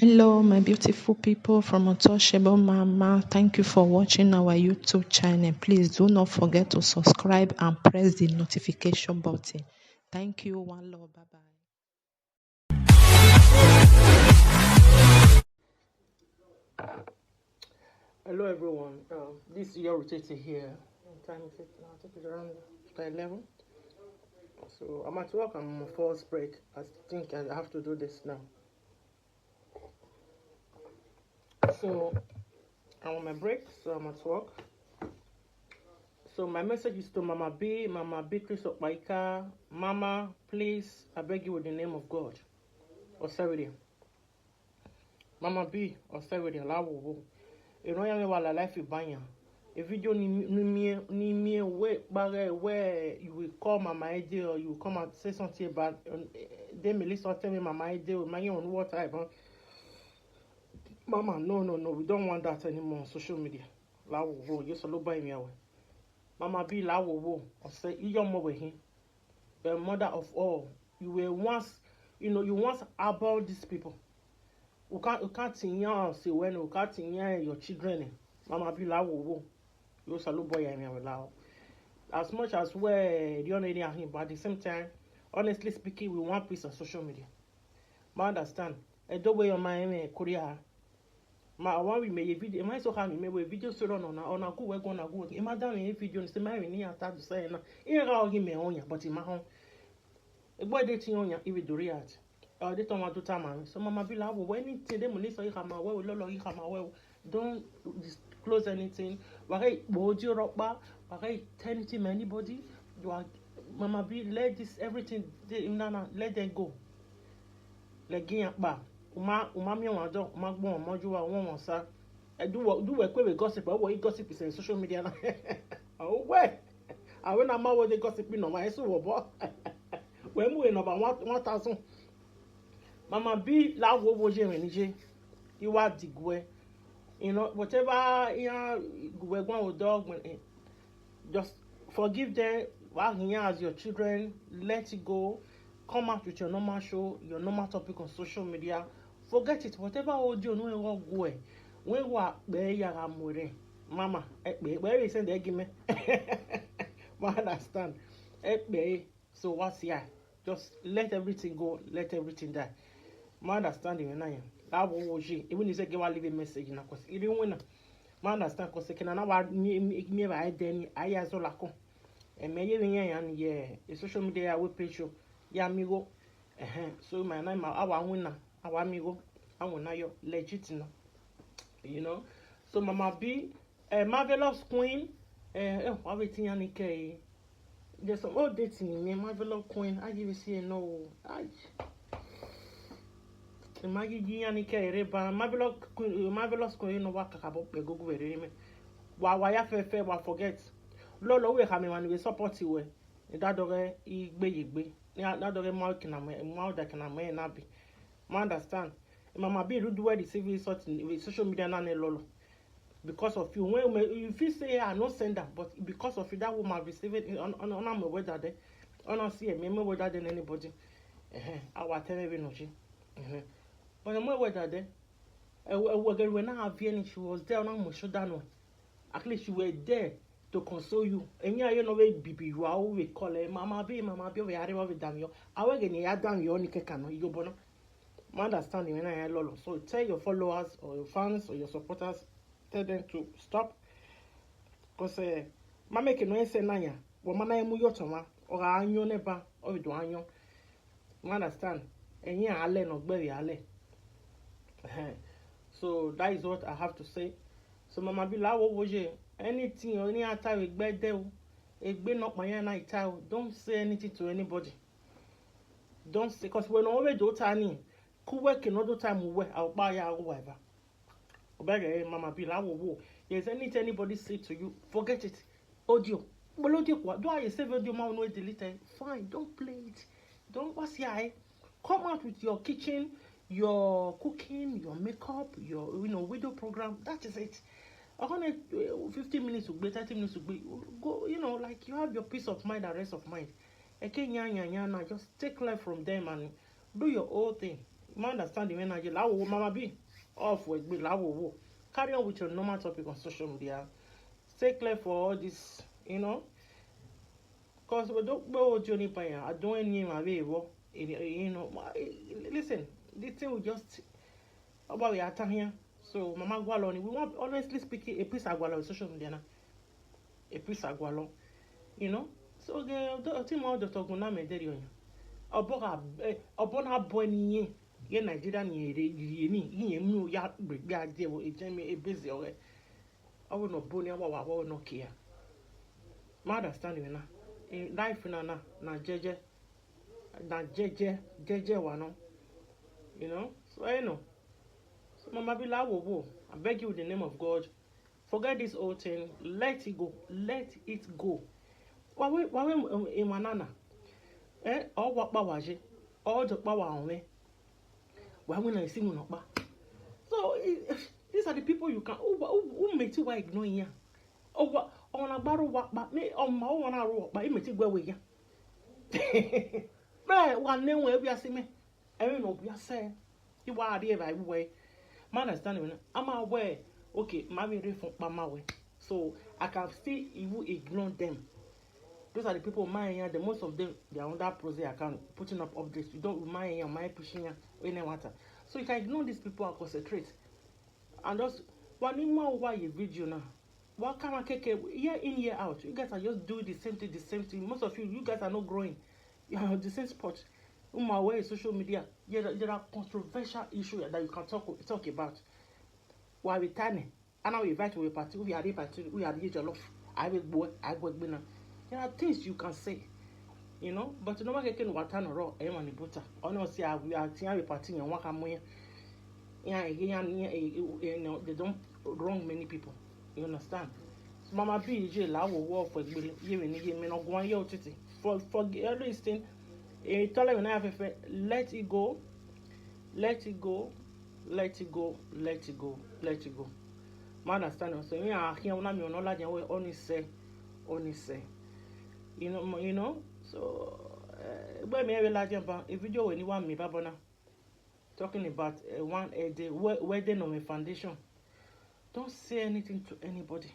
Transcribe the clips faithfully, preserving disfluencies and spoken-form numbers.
Hello, my beautiful people from Untouchable Mama. Thank you for watching our YouTube channel. Please do not forget to subscribe and press the notification button. Thank you. One love. Bye bye. Hello, everyone. Um, this is your rotator here. What time is it now? I think it's around after eleven. So I'm at work. I'm on first break. I think I have to do this now. So I'm on my break, so I'm at work. So my message is to Mama B, Mama Beatrice Opaika, Mama, please, I beg you with the name of God. Osewede. Mama B, Osewede, Lawowo. You know, you have a life in Banya. A video ni ni me ni me where where you will call Mama Ede or you will come and say something about um, eh, they may listen tell me Mama Ede or my own what I want. Mama, no, no, no, we don't want that anymore on social media. Lawowo, you solo buy me away. Mama B, Lawowo, I say, you young more with him. The mother of all, you were once, you know, you once abhor these people. You can't, you can't think you say when you can't think you your children. Eh. Mama B, Lawowo, you solo buy me away. Lao. As much as we're the only thing, but at the same time, honestly speaking, we want peace on social media. Ma understand. I don't wear your mind, eh, Korea. Ma, I want we make a video. Am I so hard? We make a video so on on on a good work on a good work. Am I done a video? Say my we need to start to say na. Here I give me on ya, but in my home. A boy dating on ya, if we do react. Uh, they don't want to tell man. So Mama B, Lawowo, anything they money so you come away, lolo, you come away. Don't disclose anything. Why would you rock bar? Why tell anything anybody? You are Mama B, let this everything they, no, no, let them go. Legi akpa. Uma uma mi wan do, uma gbon mo ju wa won won sa. E do wo do we kwe we gossip, but what gossip is in social media na. Oh we. I when am what they gossip no, why so wo bo. We mu we number one thousand. Mama B, Lawowo je ni je. Iwa digwe. You know, whatever you know, we go with dog when eh, just forgive them. While here as your children, let it go. Come out with your normal show, your normal topic on social media. Forget it. Whatever audio no go go. When we are there, you are more. Mama, eh, where is send the argument? I understand. Eh, so what's here? Just let everything go, let everything die. Ma understand you now. That will she. Even if they give a living message in a course. Even when ma understand because can now me me me by then I as all ako. And me ye me yan ye a social media we page show. Ya amigo. Eh, so my name our winner, our amigo. I will now you legit no. You know. So Mama B, uh, Marvelous Queen, uh, oh, everything and okay. There's some old dating in me, Marvelous Queen. I give you see no. I Imagine you and okay, Reba, Marvelous Queen, Marvelous Queen, you know what kakabo, go go very me. Wa wa ya fe fe wa forget. Lolo we kame wan we support you we. That dog igbe igbe. Ya that dog ma kiname, ma da kiname na bi. Ma understand. Mama B do well the civil sort in social media na ne lolo. Because of you. When, when if you say I no send that, but because of you, that woman receive it on on on my weather there. On see me, me weather than anybody. Eh, our ten every no she. Eh. But my weather there. I was not having she was there on my shoulder no. At least you were there to console you. And yeah, you know where bibi you are always call her Mama B, Mama B, we are with damn you. I will get near damn you on the cake and you bono. Ma understand you when I lolo. So tell your followers or your fans or your supporters, tell them to stop. Because uh, ma make no say nanya. Wa mana emu yo toma. Or anyo neba. Or do anyo. Ma understand. Enye ale no gbe ale. So that is what I have to say. So Mama B, Lawowo je. Anything or any attack we gbe de o. Egbe no pa yan na ita o. Don't say anything to anybody. Don't say because we no we do tani. Kuwe ke no do time we. I'll buy ya whatever. Obege Mama B, Lawowo. Yes, anything anybody say to you, forget it. Audio. Well, audio kwa. Do I save audio ma no delete it? Fine, don't play it. Don't what's here. Come out with your kitchen, your cooking, your makeup, your you know window program. That is it. I'm gonna uh, fifteen minutes to be thirty minutes to be go. You know, like you have your peace of mind and rest of mind. Okay, nya nya nya. Now just take life from them and do your own thing. You understand the energy? Lawo, Mama B, off with me, Lawo. Carry on with your normal topic on social media. Stay clear for all this, you know. Because we don't go journey by I don't any my way. You know, listen, the thing we just about we are here. So, Mama Gwaloni, we want, honestly speaking, a piece of Gwaloni social media now. A piece of Gwaloni, you know. So, the thing about Doctor Guname Derion. Obona, eh, Obona Boni, ye Nigeria ni ye ni ye mu ya gbegbe aje wo eje mi ebeze ore. Owo no boni awa wa wo no kia. Ma understand me na. In life na na na jeje. Na jeje jeje wa no. You know? So I know. So Mama Bila wo wo. I beg you in the name of God. Forget this whole thing. Let it go. Let it go. Wa we wa we imanana. Eh, o wa pa wa je. O jo pa wa onwe. Wa we na isi mu no pa. So these are the people you can who who, who make you ignore here. O wa o na gbaro wa pa me o ma o na ro pa imeti gbe we ya. Be wa ne we bi asi me. Every no bi ase. Iwa ade e ba iwe. Man understand me. I'm aware. Okay, my very phone pa my way. So I can still even ignore them. Those are the people my here. The most of them they are under Prozzy account putting up updates. You don't mind here, my pushing here, any water. So you can ignore these people and concentrate. And just one more why a video now. What kind of keke year in year out? You guys are just doing the same thing, the same thing. Most of you, you guys are not growing. You are on the same spot. Uma where is social media? Yeah, there are controversial issues that you can talk talk about. While we tiny, and now we invite to a party, we are the party, we are the jollof. I will boy, I will be now. There are things you can say, you know, but no matter can what time or any money butter. Or no see I we are team a party and work and money. Yeah, yeah, yeah, you know, they don't wrong many people. You understand? So Mama B J la wo wo for gbele. Ye we ni ye me no go an ye otiti. For for everything. E tole me na afefe. Let it go. Let it go. Let it go. Let it go. Let it go. Man understand. So me a here una me no la jan we oni say. Oni say. You know, you know. So eh gbe me we la jan ba. E video we ni wa mi ba bona. Talking about uh, one uh, the we- wedding of a foundation. Don't say anything to anybody.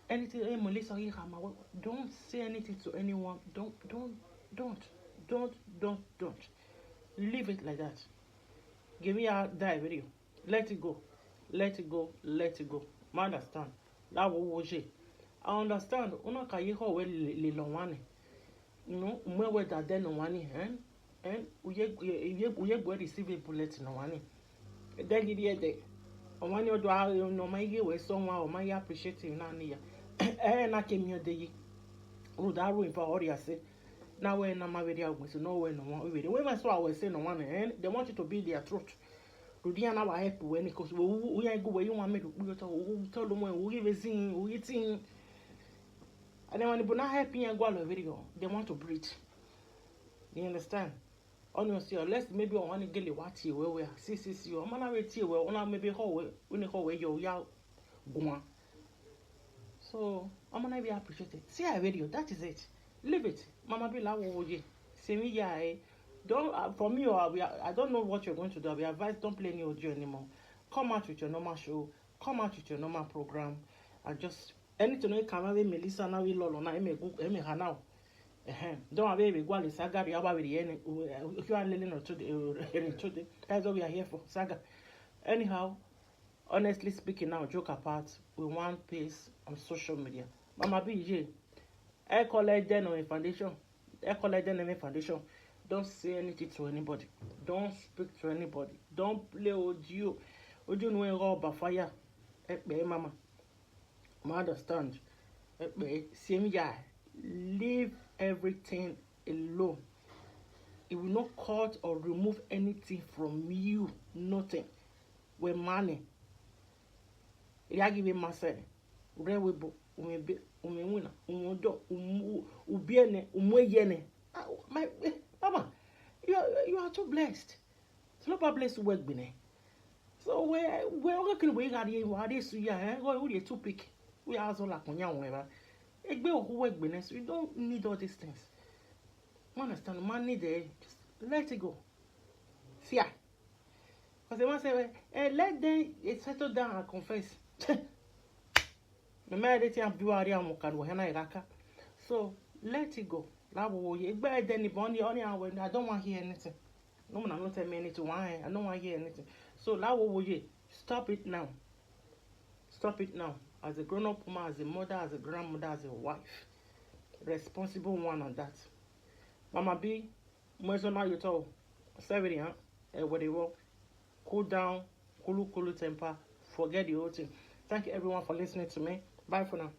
Anything, eh, Melissa, you have my wo- don't say anything to anyone. Don't, don't, don't, don't, don't, don't. Leave it like that. Give me a die video. Let it go. Let it go. Let it go. Ma understand. That will wash it. I understand. Una ka yi ho we le le lo wani. No, mwe we da de no wani, eh? Eh? Uye uye uye gwe receive a bullet no wani. De gidi e de. O wani odo a no ma ye we so wa o ma ye appreciate na ni ya. Eh na ke mi o de yi. U da ru in fa ori ase. Na we na ma we dia ogun so no we no wa we de. We ma so a we say no wani, eh? They want you to be their truth. Do dia na wa help we ni cause we we ya go we you want me to put to to lo mo we we zin we tin. And then when people not helping you go along video, they want to breed. You understand? Honestly, unless maybe I want to get a what you where we are. See, see, see, I'm gonna wait here where una maybe how we when how we yo ya go on. So I'm gonna be appreciated. See, I video, that is it. Leave it. Mama be like, oh, yeah. See me, yeah, eh. Don't uh, for me or I, I don't know what you're going to do. I will advise don't play any audio anymore. Come out with your normal show. Come out with your normal program and just anything wey come wey Melissa now we lolo now eme go eme ha now. Eh, don't have we go le saga ri awa we ene o ki wa lele no today ere today. That's what we are here for, saga. Anyhow, honestly speaking now, joke apart, we want peace on social media. Mama B J, I call it then on a foundation. I call it then on a foundation. Don't say anything to anybody. Don't speak to anybody. Don't play audio. Audio no go by fire. Eh, mama. I understand. Eh, same guy. Leave everything alone. It will not cut or remove anything from you. Nothing. With money. It give him myself. Rewe bo. Umebe. Umewina. Umodo. Umu. Ubiene. Umweyene. Ah, my. Eh, mama. You are, you are too blessed. So no bless you work bine. So we we oga kin we ga dey wa dey su ya eh go we dey too pick. We are so like onya won ba. Egbe oku we gbe ne, so you don't need all these things. You understand? Man need it. Just let it go. Fear. Because they want to say, eh, let them eh, settle down and confess. No matter anything I'm doing, I'm going to So let it go. That will you. But then the body, only I don't want to hear anything. No one not tell me anything. Why? I don't want to hear anything. So that will you. Stop it now. Stop it now. As a grown-up woman, as a mother, as a grandmother, as a wife, responsible one on that. Mama B, Mwezo na yuto, Severi, huh? Eh, what they will. Cool down, cool, cool temper, forget the whole thing. Thank you everyone for listening to me. Bye for now.